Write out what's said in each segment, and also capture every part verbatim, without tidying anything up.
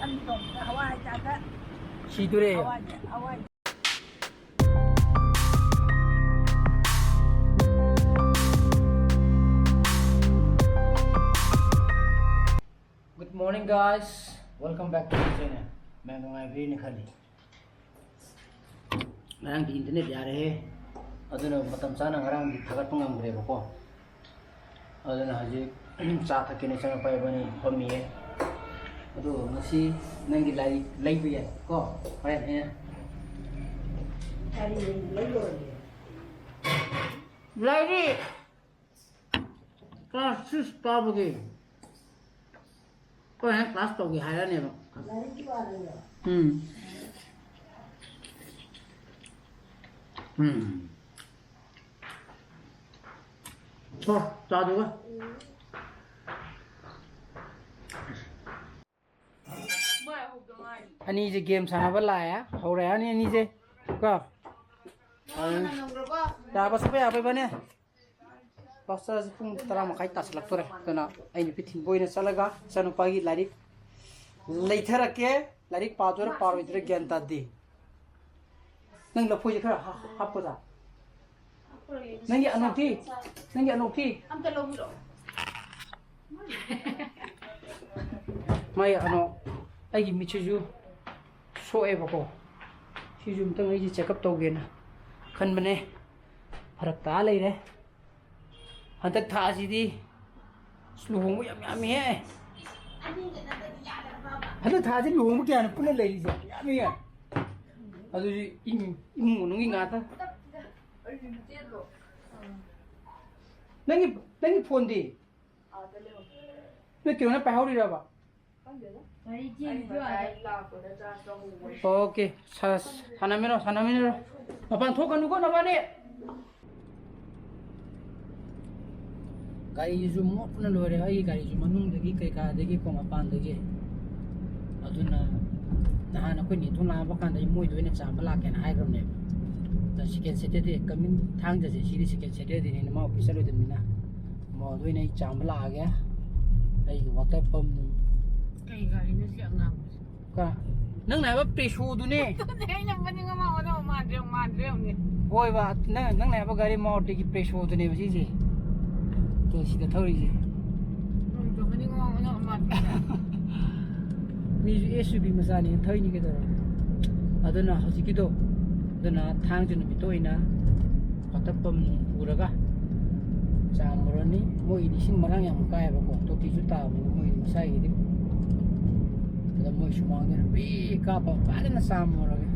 ꯍꯋꯥꯏ ꯆꯥꯗ꯫ ꯁꯤꯗꯨꯔꯦ꯫ ꯍꯋꯥꯏ, ꯍꯋꯥꯏ꯫ Good morning, guys. Welcome back to the channel. ꯃꯌꯥꯝ ꯅꯨꯡꯉꯥꯏꯕꯤꯔꯤꯅ ꯈꯜꯂꯤ꯫ ꯉꯔꯥꯡꯗꯤ internet ꯌꯥꯔꯦꯍꯦ꯫ ꯑꯗꯨꯅ ꯃꯇꯝ ꯆꯥꯅ ꯉꯔꯥꯡꯗꯤ ꯊꯥꯒꯠꯄ ꯉꯝꯈ꯭ꯔꯦꯕꯀꯣ꯫ ꯑꯗꯨꯅ ꯍꯧꯖꯤꯛ ꯆꯥ ꯊꯛꯀꯦꯅ ꯏꯆꯥꯅꯨꯄꯥ ꯏꯕꯥꯅꯤ ꯐꯝꯃꯤꯌꯦ꯫ ꯑꯗꯨꯒ ꯉꯁꯤ ꯅꯪꯒꯤ ꯂꯥꯏꯔꯤꯛ ꯂꯩꯕ ꯌꯥꯏ ꯀꯣ, ꯍꯣꯔꯦꯟ ꯑꯩꯅ꯫ ꯂꯥꯏꯔꯤꯛ class six ꯀꯥꯕꯒꯤ꯫ ꯑꯩꯈꯣꯏ ꯍꯦꯛ class ꯇꯧꯒꯦ ꯍꯥꯏꯔꯅꯦꯕ꯫ ꯎꯝ꯫ ꯎꯝ꯫ ꯍꯣ, ꯆꯥꯗꯨꯒ꯫ ꯑꯅꯤꯁꯦ game ꯁꯥꯟꯅꯕ ꯂꯥꯛꯑꯦ꯫ ꯍꯧꯔꯛꯑꯅꯤ ꯑꯅꯤꯁꯦ꯫ ꯀꯣ? ꯌꯥꯕ ꯁꯨꯡꯌꯥ ꯌꯥꯕ ꯏꯕꯥꯅꯤ꯫ Class ꯁꯦ ꯄꯨꯡ ꯇꯔꯥ ꯃꯈꯥꯏ ꯇꯥꯁꯤꯜꯂꯛꯇꯣꯔꯦ꯫ ꯑꯗꯨꯅ ꯑꯩ ꯅꯨꯄꯤ ꯊꯤꯟꯕ ꯑꯣꯏꯅ ꯆꯠꯂꯒ ꯏꯆꯥꯅꯨꯄꯥꯒꯤ ꯂꯥꯏꯔꯤꯛ ꯂꯩꯊꯔꯛꯀꯦ꯫ ꯂꯥꯏꯔꯤꯛ ꯄꯥꯗꯣꯏꯔꯥ ꯄꯥꯔꯣꯏꯗꯣꯏꯔꯥ ꯒ꯭ꯌꯥꯟ ꯇꯥꯗꯦ꯫ ꯅꯪ ꯂꯐꯣꯏꯁꯦ ꯈꯔ ꯍꯥ-, ꯍꯥꯞꯄꯣꯗ꯫ ꯅꯪꯒꯤ ꯑꯅꯣꯛꯇꯤ? ꯅꯪꯒꯤ ꯑꯅꯣꯛꯇꯤ? ꯑꯝꯇ ꯂꯧꯕꯤꯔꯛꯑꯣ꯫ ꯃꯥꯏ ꯑꯅꯣꯛ, ꯑꯩꯒꯤ ꯃꯤꯠꯁꯤꯁꯨ ꯁꯣꯛꯑꯦꯕꯀꯣ꯫ ꯁꯤꯁꯨ ꯑꯝꯇꯪ ꯑꯩꯁꯦ check up ꯇꯧꯒꯦꯅ ꯈꯟꯕꯅꯦ꯫ ꯐꯔꯛ ꯇꯥ ꯂꯩꯔꯦ꯫ ꯍꯟꯗꯛ ꯊꯥꯁꯤꯗꯤ ꯂꯨꯍꯣꯡꯕ ꯌꯥꯝ ꯌꯥꯝꯃꯤꯍꯦ꯫ ꯍꯟꯗꯛ ꯊꯥꯁꯤ ꯂꯨꯍꯣꯡꯕ ꯀꯌꯥꯅꯣ ꯄꯨꯟꯅ ꯂꯩꯔꯤꯁꯦ? ꯌꯥꯝꯃꯤꯍꯦ꯫ ꯑꯗꯨꯗꯤ ꯏꯃꯨꯡ, ꯏꯃꯨꯡ ꯃꯅꯨꯡꯒꯤ ꯉꯥꯛꯇ꯫ ꯅꯪꯒꯤ, ꯅꯪꯒꯤ phoneꯗꯤ? ꯅꯣꯏ ꯀꯩꯅꯣꯅ ꯄꯥꯏꯍꯧꯔꯤꯔꯕ? Okay, ꯁꯥ-, ꯁꯥꯟꯅꯃꯤꯟꯅꯔꯣ, ꯁꯥꯟꯅꯃꯤꯟꯅꯔꯣ꯫ ꯃꯄꯥꯟ ꯊꯣꯛꯀꯅꯨꯀꯣ ꯅꯕꯥꯅꯤ꯫ ꯒꯥꯔꯤꯁꯨ ꯃꯣꯠꯄꯅ ꯂꯣꯏꯔꯦ, ꯑꯩꯒꯤ ꯒꯥꯔꯤꯁꯨ ꯃꯅꯨꯡꯗꯒꯤ ꯀꯩꯀꯥꯗꯒꯤ ꯀꯣ ꯃꯄꯥꯟꯗꯒꯤ꯫ ꯑꯗꯨꯅ ꯅꯍꯥꯟ ꯑꯩꯈꯣꯏ ꯅꯦꯊꯣꯛ ꯂꯥꯛꯄ ꯀꯥꯟꯗ ꯑꯩ ꯃꯣꯏꯗ ꯑꯣꯏꯅ ꯆꯥꯝꯕ ꯂꯥꯛꯀꯦꯅ ꯍꯥꯏꯈ꯭ꯔꯕꯅꯦꯕ꯫ ꯑꯗ second Saturday, coming ꯊꯥꯡꯖꯁꯦ, ꯁꯤꯗꯤ second Saturdayꯅꯤꯅ ꯃꯥ office ꯆꯠꯂꯣꯏꯗꯕꯅꯤꯅ ꯃꯣꯗ ꯑꯣꯏꯅ ꯑꯩ ꯆꯥꯝꯕ ꯂꯥꯛꯑꯒꯦ꯫ ꯑꯩꯒꯤ water pump ꯅꯨꯡ꯫ ꯀꯩ ꯒꯥꯔꯤꯅꯣ ꯁꯤ ꯑꯉꯥꯡꯕꯁꯦ? ꯅꯪꯅ ꯍꯥꯏꯕ ꯄ꯭ꯔꯦꯁꯣꯗꯨꯅꯦ꯫ ꯑꯗꯨꯅꯦ ꯑꯩꯅ ꯃꯅꯤꯡ ꯑꯃ ꯑꯣꯟꯅꯕ ꯃꯥꯟꯗ꯭ꯔꯦ, ꯃꯥꯟꯗ꯭ꯔꯦ ꯌꯦꯡꯉꯨꯅꯦ꯫ ꯍꯣꯏꯕ, ꯅꯪ, ꯅꯪꯅ ꯍꯥꯏꯕ ꯒꯥꯔꯤ ꯃꯥꯔꯨꯇꯤꯒꯤ ꯄ꯭ꯔꯦꯁꯣꯗꯨꯅꯦꯕ ꯁꯤꯁꯦ꯫ ꯑꯗꯣ ꯁꯤꯗ ꯊꯧꯔꯤꯁꯦ꯫ ꯎꯝ, ꯃꯅꯤꯡ ꯑꯃ ꯑꯣꯟꯅꯕ ꯃꯥꯟꯗ꯭ꯔꯦ꯫ ꯃꯤꯁꯨ ꯑꯦꯁ ꯌꯨ ꯚꯤ ꯃꯆꯥꯅꯦꯅ ꯊꯧꯔꯤꯅꯤ ꯀꯩꯗꯧꯔꯒꯦ? ꯑꯗꯨꯅ ꯍꯧꯖꯤꯛꯀꯤꯗꯣ, ꯑꯗꯨꯅ ꯊꯥꯡꯖ ꯅꯨꯃꯤꯠꯇ ꯑꯣꯏꯅ ꯄꯥꯇꯞꯄꯝ ꯄꯨꯔꯒ ꯆꯥꯝꯃꯨꯔꯅꯤ꯫ ꯃꯣꯏꯒꯤꯗꯤ ꯏꯁꯤꯡ ꯃꯔꯥꯡ ꯌꯥꯝ ꯀꯥꯏꯌꯦꯕꯀꯣ, ꯇꯣꯇꯤꯁꯨ ꯇꯥꯕꯅꯤꯅ ꯃꯣꯏꯒꯤꯗꯤ ꯃꯁꯥꯒꯤꯗꯤ꯫ ꯑꯗ ꯃꯣꯏ ꯁꯨꯃꯥꯡꯗ ꯄꯤ ꯀꯥꯞꯄ ꯐꯖꯅ ꯆꯥꯝꯃꯨꯔꯒꯦ꯫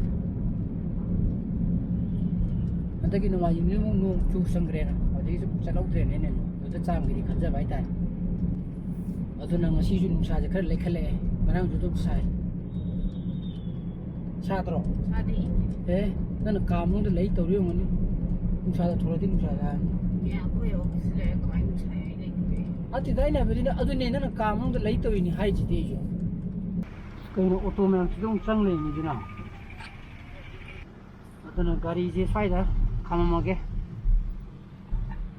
ꯍꯟꯗꯛꯀꯤ ꯅꯣꯡꯃꯥꯏꯖꯤꯡꯁꯤ ꯑꯃꯨꯛ ꯅꯣꯡ ꯆꯨ ꯆꯪꯈ꯭ꯔꯦꯅ, ꯑꯗꯨꯗꯒꯤꯁꯨ ꯆꯠꯍꯧꯗ꯭ꯔꯦꯅꯦ ꯑꯩꯅ ꯑꯗꯨꯗ ꯆꯥꯝꯒꯦꯗꯤ ꯈꯟꯖꯕ ꯍꯥꯏꯇꯥꯔꯦ꯫ ꯑꯗꯨꯅ ꯉꯁꯤꯁꯨ ꯅꯨꯡꯁꯥꯁꯦ ꯈꯔ ꯂꯩꯈꯠꯂꯛꯑꯦ, ꯉꯔꯥꯡꯁꯨ ꯑꯗꯨꯝ ꯁꯥꯏ꯫ ꯁꯥꯗ꯭ꯔꯣ? ꯁꯥꯗꯦ꯫ ꯑꯦ, ꯅꯪꯅ ꯀꯥ ꯃꯅꯨꯡꯗ ꯂꯩ ꯇꯧꯔꯤ ꯑꯣꯏꯔꯝꯒꯅꯤ꯫ ꯅꯨꯡꯁꯥꯗ ꯊꯣꯛꯂꯛꯑꯗꯤ ꯅꯨꯡꯁꯥ ꯁꯥꯔꯅꯤ꯫ ꯑꯦ, ꯑꯩꯈꯣꯏ ꯑꯣꯐꯤꯁ ꯂꯩꯔ ꯀꯃꯥꯏꯅ ꯅꯨꯡꯁꯥ ꯌꯥꯏ ꯂꯩꯗꯣꯏꯅꯣ? ꯅꯠꯇꯦꯗ, ꯑꯩꯅ ꯍꯥꯏꯕꯗꯤ ꯅꯪ-, ꯑꯗꯨꯅꯦ ꯅꯪꯅ ꯀꯥ ꯃꯅꯨꯡꯗ ꯂꯩ ꯇꯧꯔꯤꯅꯤ ꯍꯥꯏꯁꯤꯗꯤ ꯑꯩꯁꯨ꯫ ꯀꯩꯅꯣ, ꯑꯣꯇꯣ ꯃꯌꯥꯝꯁꯤꯗ ꯑꯃꯨꯛ ꯆꯪ ꯂꯩꯔꯤꯅꯤꯗꯅ꯫ ꯑꯗꯨꯅ ꯒꯥꯔꯤꯁꯦ ꯁ꯭ꯋꯥꯏꯗ ꯈꯥꯝꯃꯝꯃꯒꯦ꯫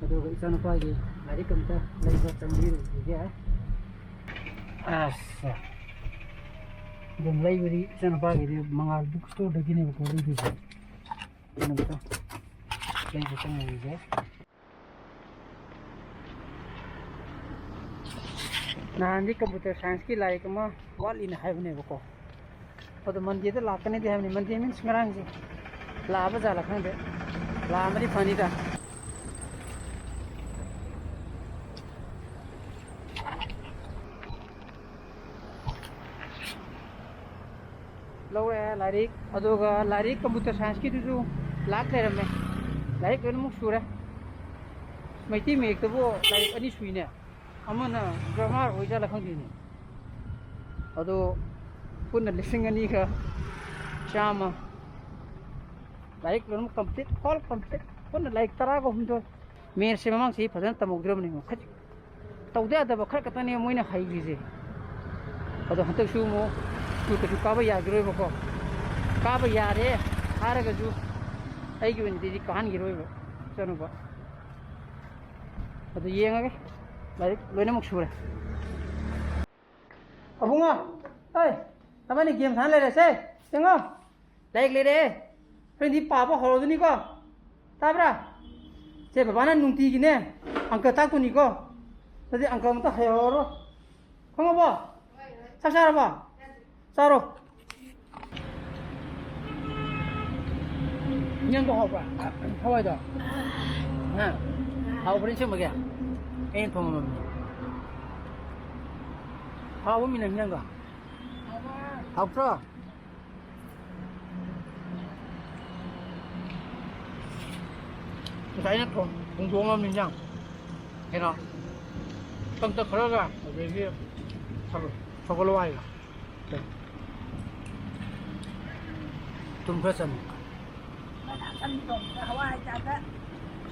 ꯑꯗꯨꯒ ꯏꯆꯥꯅꯨꯄꯥꯒꯤ ꯂꯥꯏꯔꯤꯛ ꯑꯝꯇ ꯂꯩꯕ ꯆꯪꯕꯤꯔꯨꯈꯤꯒꯦ꯫ ꯑꯁ꯫ ꯑꯗꯨꯝ ꯂꯩꯕꯗꯤ ꯏꯆꯥꯅꯨꯄꯥꯒꯤꯗꯤ ꯃꯉꯥꯜ ꯕꯨꯛ ꯁ꯭ꯇꯣꯔꯗꯒꯤꯅꯦꯕꯀꯣ ꯂꯩꯗꯣꯏꯁꯦ꯫ ꯑꯗꯨꯅ ꯑꯝꯇ ꯂꯩꯕ ꯆꯪꯉꯨꯈꯤꯒꯦ꯫ ꯅꯍꯥꯟꯗꯤ ꯀꯝꯄ꯭ꯌꯨꯇꯔ ꯁꯥꯏꯟꯁꯀꯤ ꯂꯥꯏꯔꯤꯛ ꯑꯃ ꯋꯥꯠꯂꯤꯅ ꯍꯥꯏꯕꯅꯦꯕꯀꯣ꯫ ꯑꯗꯣ ꯃꯟꯗꯦꯗ ꯂꯥꯛꯀꯅꯤꯗꯤ ꯍꯥꯏꯕꯅꯤ꯫ ꯃꯟꯗꯦ ꯃꯤꯟꯁ ꯉꯔꯥꯡꯁꯦ꯫ ꯂꯥꯛꯑꯕ ꯖꯥꯠꯂ ꯈꯪꯗꯦ꯫ ꯂꯥꯛꯑꯃꯗꯤ ꯐꯅꯤꯗ꯫ ꯂꯧꯔꯛꯑꯦ ꯂꯥꯏꯔꯤꯛ꯫ ꯑꯗꯨꯒ ꯂꯥꯏꯔꯤꯛ ꯀꯝꯄ꯭ꯌꯨꯇꯔ ꯁꯥꯏꯟꯁꯀꯤꯗꯨꯁꯨ ꯂꯥꯛ ꯂꯩꯔꯝꯃꯦ꯫ ꯂꯥꯏꯔꯤꯛ ꯂꯣꯏꯅꯃꯛ ꯁꯨꯔꯦ꯫ ꯃꯩꯇꯩ ꯃꯌꯦꯛꯇꯕꯨ ꯂꯥꯏꯔꯤꯛ ꯑꯅꯤ ꯁꯨꯏꯅꯦ꯫ ꯑꯃꯅ ꯒ꯭ꯔꯥꯃꯥꯔ ꯑꯣꯏꯖꯥꯠꯂ ꯈꯪꯗꯦꯅꯦ꯫ ꯑꯗꯣ ꯄꯨꯟꯅ ꯂꯤꯁꯤꯡ ꯑꯅꯤꯒ ꯆꯥꯝꯃ꯫ ꯂꯥꯏꯔꯤꯛ ꯂꯣꯏꯅꯃꯛ ꯀꯝꯄ꯭ꯂꯤꯠ, ꯑꯣꯜ ꯀꯝꯄ꯭ꯂꯤꯠ꯫ ꯄꯨꯟꯅ ꯂꯥꯏꯔꯤꯛ ꯇꯔꯥꯒ ꯍꯨꯝꯗꯣꯏ꯫ ꯃꯦꯠꯁꯁꯦ ꯃꯃꯥꯡ ꯆꯍꯤ ꯐꯖꯅ ꯇꯝꯍꯧꯗ꯭ꯔꯕꯅꯦ꯫ ꯈꯖꯤꯛ ꯇꯧꯗ ꯌꯥꯗꯕ ꯈꯔ ꯈꯛꯇꯅꯦ ꯃꯣꯏꯅ ꯍꯩꯈ꯭ꯔꯤꯁꯦ꯫ ꯑꯗꯣ ꯍꯟꯗꯛꯁꯨ ꯑꯃꯨꯛ ꯁ꯭ꯀꯨꯜ ꯀꯩꯁꯨ ꯀꯥꯕ ꯌꯥꯈꯤꯔꯣꯏꯕꯀꯣ꯫ ꯀꯥꯕ ꯌꯥꯔꯦ ꯍꯥꯏꯔꯒꯁꯨ ꯑꯩꯒꯤ ꯑꯣꯏꯅꯗꯤ ꯀꯥꯍꯟꯈꯤꯔꯣꯏꯕ ꯏꯆꯥꯅꯨꯄꯥ꯫ ꯑꯗꯨ ꯌꯦꯡꯉꯒꯦ꯫ ꯂꯥꯏꯔꯤꯛ ꯂꯣꯏꯅꯃꯛ ꯁꯨꯔꯦ꯫ ꯑꯕꯨꯡꯉꯣ, ꯑꯩ ꯑꯃꯅ ꯒꯦꯝ ꯁꯥꯟꯅ ꯂꯩꯔꯦ꯫ ꯁꯦ, ꯌꯦꯡꯉꯣ꯫ ꯂꯥꯏꯔꯤꯛ ꯂꯩꯔꯦ꯫ ꯍꯣꯔꯦꯟꯗꯤ ꯄꯥꯕ ꯍꯧꯔꯗꯨꯅꯤꯀꯣ꯫ ꯇꯥꯕ꯭ꯔꯥ? ꯁꯦ, ꯕꯕꯥꯅ ꯅꯨꯡꯇꯤꯒꯤꯅꯦ ꯑꯪꯀ ꯇꯥꯛꯇꯣꯏꯅꯤꯀꯣ꯫ ꯑꯗꯨꯗꯤ ꯑꯪꯀ ꯑꯃꯇ ꯍꯩꯍꯧꯔꯔꯣꯏ꯫ ꯈꯪꯉꯕꯣ? ꯆꯥꯛ ꯆꯥꯔꯕꯣ? ꯆꯥꯔꯣ꯫ ꯏꯟꯖꯥꯡꯗꯣ ꯍꯥꯎꯕ꯭ꯔꯥ? ꯍꯋꯥꯏꯗꯣ? ꯍꯥ? ꯍꯥꯎꯕ꯭ꯔꯥ ꯏꯟꯁꯥꯡ ꯃꯒꯦ? ꯑꯩꯅ ꯊꯣꯡꯉꯝꯃꯕꯅꯤ꯫ ꯍꯥꯎꯕ ꯃꯤꯅ ꯏꯟꯖꯥꯡꯗꯣ? ꯍꯥꯎꯇ꯭ꯔꯣ? ꯉꯁꯥꯏꯅ ꯊꯣꯡ-, ꯊꯣꯡꯗꯣꯛꯑꯝꯃꯕꯅꯤ ꯏꯟꯖꯥꯡ꯫ ꯀꯩꯅꯣ, ꯀꯪꯇꯛ ꯈꯔꯒ, ꯑꯗꯒꯤ ꯁꯒꯣꯜ, ꯁꯒꯣꯜ ꯍꯋꯥꯏꯒ꯫ ꯊꯨꯝ ꯈꯔ ꯆꯝꯃꯤ꯫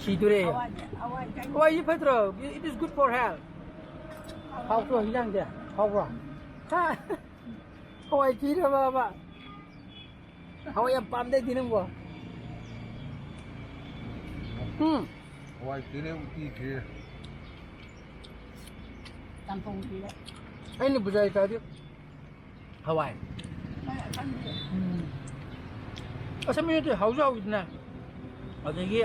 ꯁꯤꯗꯣꯔꯦ꯫ ꯍꯋꯥꯏꯁꯦ ꯐꯠꯇ꯭ꯔꯣ? It is good for health. ꯍꯥꯎꯇ꯭ꯔꯣ ꯏꯟꯖꯥꯡꯁꯦ? ꯍꯥꯎꯕ꯭ꯔꯣ? ꯍꯥ? ꯍꯋꯥꯏ ꯊꯤꯔꯕꯕ? ꯍꯋꯥꯏ ꯌꯥꯝ ꯄꯥꯝꯗꯥꯏꯗꯤ ꯅꯪꯕꯣ? ꯎꯝ꯫ ꯍꯋꯥꯏ ꯊꯤꯔꯦ, ꯎꯇꯤ ꯊꯤꯔꯦ꯫ ꯆꯝꯊꯣꯡ ꯊꯤꯔꯦ꯫ ꯑꯩꯅ ꯕꯨꯖꯥꯔꯤ ꯆꯥꯗꯤ ꯍꯋꯥꯏ꯫ ꯎꯝ꯫ ꯑꯁ, ꯃꯤ ꯅꯠꯇꯦ, ꯍꯥꯎꯁꯨ ꯍꯥꯎꯋꯤꯗꯅ꯫ ꯑꯗꯒꯤ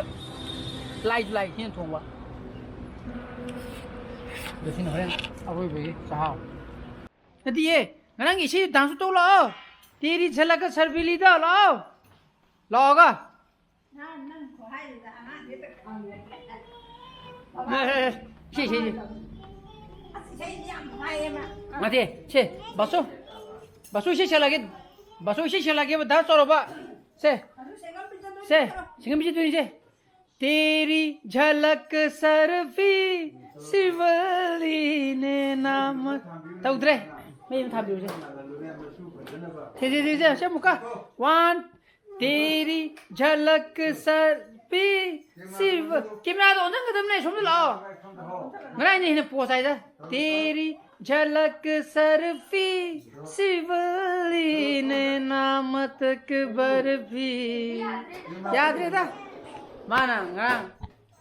ꯂꯥꯏꯁꯨ ꯂꯥꯏ, ꯏꯆꯦꯅ ꯊꯣꯡꯕ꯫ ꯑꯗꯣ ꯁꯤꯅ ꯍꯣꯔꯦꯟ ꯑꯔꯣꯏꯕꯒꯤ ꯆꯥꯛꯍꯥꯎ꯫ ꯅꯠꯇꯤꯌꯦ, ꯉꯔꯥꯡꯒꯤ ꯏꯁꯩ ꯗꯥꯟꯁ ꯇꯧ ꯂꯥꯛꯑꯣ꯫ ꯇꯦꯔꯤ ꯁꯂꯛ ꯁꯔꯕꯤꯂꯤꯗ ꯂꯥꯛꯑꯣ꯫ ꯂꯥꯛꯑꯣꯒ꯫ ꯅꯪ, ꯅꯪ ꯈꯨꯍꯥꯏꯗꯨꯗ ꯑꯉꯥꯡꯁꯦ ꯍꯦꯛꯇ ꯈꯪꯉꯦ꯫ ꯑꯦ, ꯑꯦ, ꯑꯦ, ꯁꯤ, ꯁꯤ, ꯁꯤ꯫ ꯑꯁ, ꯏꯁꯩꯗꯤ ꯌꯥꯝ ꯅꯨꯡꯉꯥꯏꯌꯦ ꯃꯥ꯫ ꯅꯠꯇꯦ, ꯁꯦ, ꯕꯥꯁꯨ꯫ ꯕꯥꯁꯨ ꯏꯁꯩ ꯁꯛꯂꯛꯑꯒꯦ꯫ ꯕꯥꯁꯨ ꯏꯁꯩ ꯁꯛꯂꯛꯑꯒꯦꯕ, ꯗꯥꯟꯁ ꯇꯧꯔꯕ꯫ ꯁꯦ꯫ ꯑꯗꯨ ꯁꯦꯡꯉꯝ ꯄꯤꯖꯗꯣꯏꯅꯤ ꯁꯦ, ꯀꯩꯅꯣ꯫ ꯁꯦꯡꯉꯝ ꯄꯤꯖꯗꯣꯏꯅꯤ ꯁꯦ꯫ ꯇꯦꯔꯤ ꯖꯂꯛ ꯁꯔꯐꯤ ꯁꯤꯔꯕꯂꯤꯅꯦ ꯅꯥꯝ꯫ ꯇꯧꯗ꯭ꯔꯦ꯫ ꯃꯩ ꯑꯃ ꯊꯥꯕꯤꯔꯨꯁꯦ꯫ ꯁꯦ, ꯁꯦ, ꯁꯦ, ꯁꯦ, ꯁꯦ, ꯑꯃꯨꯛꯀ꯫ One, ꯇꯦꯔꯤ ꯖꯂꯛ ꯁꯔꯐꯤ ꯁꯤꯔꯕ-, ꯀꯦꯃꯦꯔꯥꯗꯣ ꯑꯣꯟꯁꯤꯟꯒꯗꯕꯅꯦ, ꯁꯣꯝꯗ ꯂꯥꯛꯑꯣ꯫ ꯉꯔꯥꯡꯅ ꯍꯦꯟꯅ ꯄꯣꯁ ꯍꯥꯏꯗ꯫ ꯇꯦꯔꯤ ꯖꯂꯛ ꯁꯔꯐꯤ ꯁꯤꯔꯕꯂꯤꯅꯦ ꯅꯥꯃ ꯇꯛ ꯕꯔꯐꯤ꯫ ꯌꯥꯗ꯭ꯔꯦꯗ꯫ ꯃꯥꯅ ꯉꯔꯥꯡ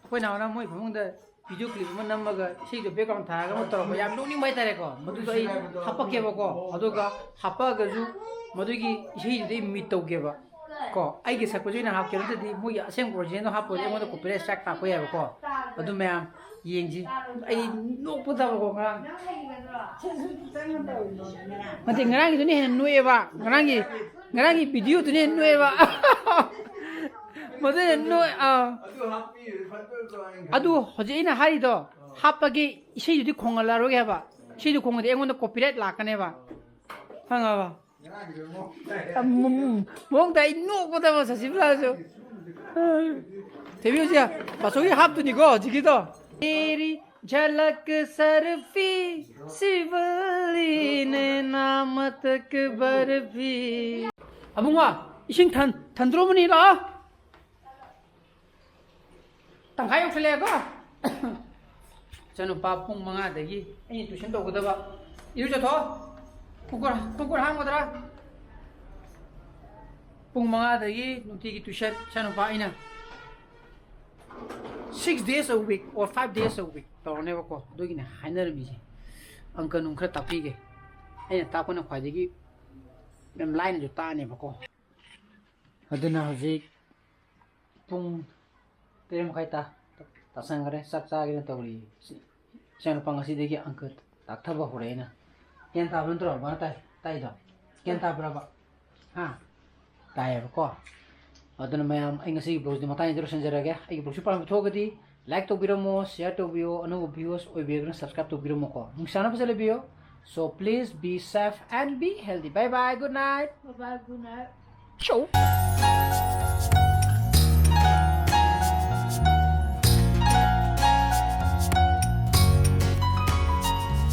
ꯑꯩꯈꯣꯏ ꯅꯥꯎꯅ ꯃꯣꯏ ꯐꯃꯨꯡꯗ video clip ꯑꯃ ꯅꯝꯃꯒ ꯏꯁꯩꯗꯣ background ꯊꯥꯔꯒ ꯑꯃ ꯇꯧꯔꯛꯄ, ꯌꯥꯝ ꯅꯣꯛꯅꯤꯡꯕ ꯍꯥꯏꯇꯥꯔꯦꯀꯣ꯫ ꯃꯗꯨꯗꯣ ꯑꯩ ꯍꯥꯄꯛꯀꯦꯕꯀꯣ, ꯑꯗꯨꯒ ꯍꯥꯄꯛꯑꯒꯁꯨ ꯃꯗꯨꯒꯤ ꯏꯁꯩꯗꯨꯗꯤ ꯃꯤꯠ ꯇꯧꯒꯦꯕ ꯀꯣ꯫ ꯑꯩꯒꯤ ꯁꯛꯄꯁꯨ ꯑꯩꯅ ꯍꯥꯞꯀꯦ, ꯅꯠꯇ꯭ꯔꯗꯤ ꯃꯣꯏꯒꯤ ꯑꯁꯦꯡꯕ original ꯗꯣ ꯍꯥꯞꯄꯗꯤ ꯑꯩꯉꯣꯟꯗ copyright strike ꯂꯥꯛꯄ ꯌꯥꯏꯕꯀꯣ꯫ ꯑꯗꯨ ꯃꯌꯥꯝ ꯌꯦꯡꯁꯤ꯫ ꯑꯩ ꯅꯣꯛꯄꯗꯕꯀꯣ ꯉꯔꯥꯡ꯫ ꯅꯠꯇꯦ, ꯉꯔꯥꯡꯒꯤꯗꯨꯅ ꯍꯦꯟꯅ ꯅꯣꯛꯑꯦꯕ꯫ ꯉꯔꯥꯡꯒꯤ, ꯉꯔꯥꯡꯒꯤ video ꯗꯨꯅ ꯍꯦꯟꯅ ꯅꯣꯛꯑꯦꯕ꯫ ꯃꯗꯨꯅ ꯅꯣꯛ-, ꯑꯥ꯫ ꯑꯗꯨ ꯍꯥꯞꯄꯤꯔꯗꯤ ꯐꯠꯇ꯭ꯔꯣ? ꯑꯗꯨ ꯍꯧꯖꯤꯛ ꯑꯩꯅ ꯍꯥꯏꯔꯤꯗꯣ, ꯍꯥꯞꯄꯒꯤ ꯏꯁꯩꯗꯨꯗꯤ ꯈꯣꯡꯍꯜꯂꯔꯣꯏꯒꯦ ꯍꯥꯏꯕ꯫ ꯏꯁꯩꯗꯨ ꯈꯣꯡꯉꯗꯤ ꯑꯩꯉꯣꯟꯗ copyright ꯂꯥꯛꯀꯅꯦꯕ꯫ ꯈꯪꯉꯕ? ꯃꯑꯣꯡꯗ ꯑꯩ ꯅꯣꯛꯄꯗ ꯁꯁꯤꯕꯂꯥꯁꯨ꯫ ꯊꯦꯕꯤꯁꯦ ꯄꯥꯆꯧꯒꯤ ꯍꯥꯞꯇꯨꯅꯤꯀꯣ ꯍꯧꯖꯤꯛꯀꯤꯗꯣ꯫ ꯇꯦꯔꯤ ꯖꯂꯛ ꯁꯔꯐꯤ ꯁꯤꯕꯂꯤ ꯅꯦ ꯅꯥꯃꯇꯛ ꯕꯔꯐꯤ꯫ ꯑꯕꯨꯡꯉꯣ, ꯏꯁꯤꯡ ꯊꯟ-, ꯊꯟꯗ꯭ꯔꯣꯕꯅꯤ, ꯂꯥꯛꯑꯣ꯫ ꯇꯪꯈꯥꯏ ꯌꯧꯁꯜꯂꯛꯑꯦꯀꯣ꯫ ꯏꯆꯥꯅꯨꯄꯥ ꯄꯨꯡ ꯃꯉꯥꯗꯒꯤ ꯑꯩꯅ tuition ꯇꯧꯒꯗꯕ꯫ ꯏꯔꯨꯖꯊꯣꯛꯑꯣ꯫ ꯈꯣꯡꯀꯨꯠ, ꯈꯣꯡꯀꯨꯠ ꯍꯥꯝꯒꯗ꯭ꯔꯥ? ꯄꯨꯡ ꯃꯉꯥꯗꯒꯤ ꯅꯨꯡꯇꯤꯒꯤ tuition ꯏꯆꯥꯅꯨꯄꯥ ꯑꯩꯅ six days a week or five days a week ꯇꯧꯔꯅꯦꯕꯀꯣ꯫ ꯑꯗꯨꯒꯤꯅꯦ ꯍꯥꯏꯅꯔꯝꯃꯤꯁꯦ꯫ ꯑꯪꯀ ꯅꯨꯡ ꯈꯔ ꯇꯥꯛꯄꯤꯒꯦ꯫ ꯑꯩꯅ ꯇꯥꯛꯄꯅ ꯈ꯭ꯋꯥꯏꯗꯒꯤ ꯌꯥꯝ ꯂꯥꯏꯅꯁꯨ ꯇꯥꯛꯑꯅꯦꯕꯀꯣ꯫ ꯑꯗꯨꯅ ꯍꯧꯖꯤꯛ ꯄꯨꯡ ꯇꯔꯦꯠ ꯃꯈꯥꯏ ꯇꯥ-, ꯇꯥꯁꯟꯈ꯭ꯔꯦ꯫ ꯆꯥꯛ ꯆꯥꯒꯦꯅ ꯇꯧꯔꯤ꯫ ꯏꯆꯥꯅꯨꯄꯥ ꯉꯁꯤꯗꯒꯤ ꯑꯪꯀ ꯇꯥꯛꯊꯕ ꯍꯧꯔꯛꯑꯦꯅ꯫ ꯒ꯭ꯌꯥꯟ ꯇꯥꯕ ꯅꯠꯇ꯭ꯔꯣ ꯕꯕꯥꯅ ꯇꯥꯏ-, ꯇꯥꯛꯏꯗꯣ? ꯒ꯭ꯌꯥꯟ ꯇꯥꯕ꯭ꯔꯕ? ꯍꯥ? ꯇꯥꯏꯌꯦꯕꯀꯣ꯫ ꯑꯗꯨꯅ ꯃꯌꯥꯝ, ꯑꯩ ꯉꯁꯤꯒꯤ vlog ꯁꯤꯗꯤ ꯃꯇꯥꯡ ꯑꯁꯤꯗ ꯂꯣꯏꯁꯤꯟꯖꯔꯒꯦ꯫ ꯑꯩꯒꯤ vlog ꯁꯤ ꯄꯥꯝꯕꯤꯕ ꯊꯣꯛꯑꯒꯗꯤ like ꯇꯧꯕꯤꯔꯝꯃꯣ, share ꯇꯧꯕꯤꯌꯣ, ꯑꯅꯧꯕ viewers ꯑꯣꯏꯕꯤꯔꯒꯅ subscribe ꯇꯧꯕꯤꯔꯝꯃꯣꯀꯣ꯫ ꯅꯨꯡꯁꯥꯅ ꯐꯖꯅ ꯂꯩꯕꯤꯌꯣ꯫ So please be safe and be healthy. Bye bye, good night. Bye bye, good night. Show.